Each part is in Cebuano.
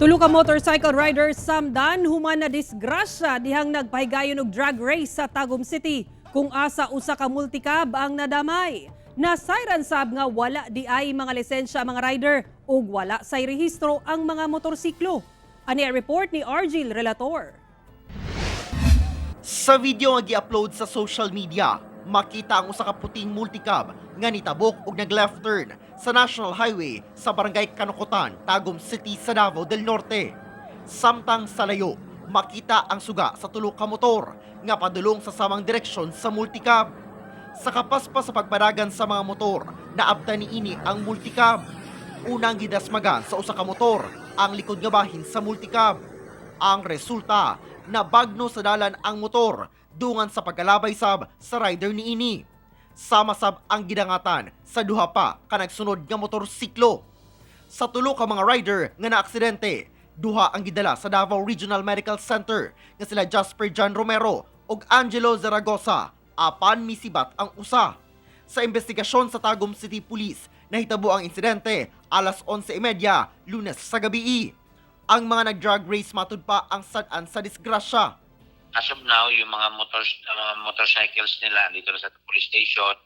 Tulo ka motorcycle riders samdan human na disgrasya dihang nagpahigayon og drag race sa Tagum City kung asa usa ka multicab ang nadamay. Nasayran sab nga wala di ay mga lisensya ang mga rider ug wala say rehistro ang mga motorsiklo. Ani ang report ni Argil Relator. Sa video nga gi-upload sa social media, makita ang usa ka puting multicab nga nitabok og nag-left turn sa National Highway sa Barangay Kanukutan, Tagum City sa Davao del Norte. Samtang sa layo, makita ang suga sa tulo ka motor nga padulong sa samang direksyon sa multicab. Sa kapaspas sa pagpadagan sa mga motor, naabtan niini ang multicab. Unang gidasmagan sa usa ka motor ang likod nga bahin sa multicab. Ang resulta, nabagno sa dalan ang motor dungan sa pagkalabay sab sa rider niini. Sama sab ang gidangatan sa duha pa ka nagsunod nga motorsiklo. Sa tulo ka mga rider nga naaksidente, duha ang gidala sa Davao Regional Medical Center nga sila Jasper John Romero ug Angelo Zaragoza, apan misibat ang usa. Sa investigasyon sa Tagum City Police, nahitabo ang insidente alas 11:30 Lunes sa gabi. Ang mga nag-drag race matud pa ang sad-an sa disgrasya. As of now, yung mga motorcycles nila dito na sa police station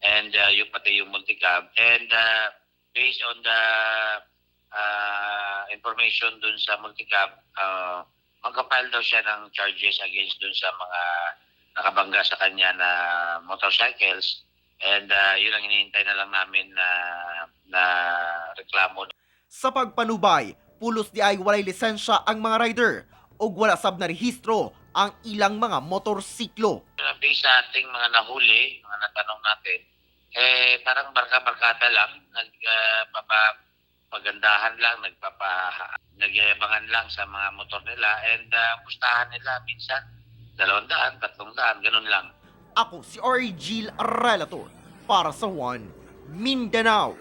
and yung pati yung multicab. And based on the information dun sa multicab, magpa-file daw siya ng charges against dun sa mga nakabangga sa kanya na motorcycles. And yun ang hinihintay na lang namin na reklamo. Sa pagpanubay, pulos di ay walay lisensya ang mga rider ug wala sab na rehistro ang ilang mga motorsiklo. Based sa ating mga nahuli, mga natanong natin, eh parang barka-barkada lang, nagpapagandahan lang, nagyayabangan lang sa mga motor nila and pustahan nila minsan 200, 300, ganun lang. Ako si Argil Relator para sa One Mindanao.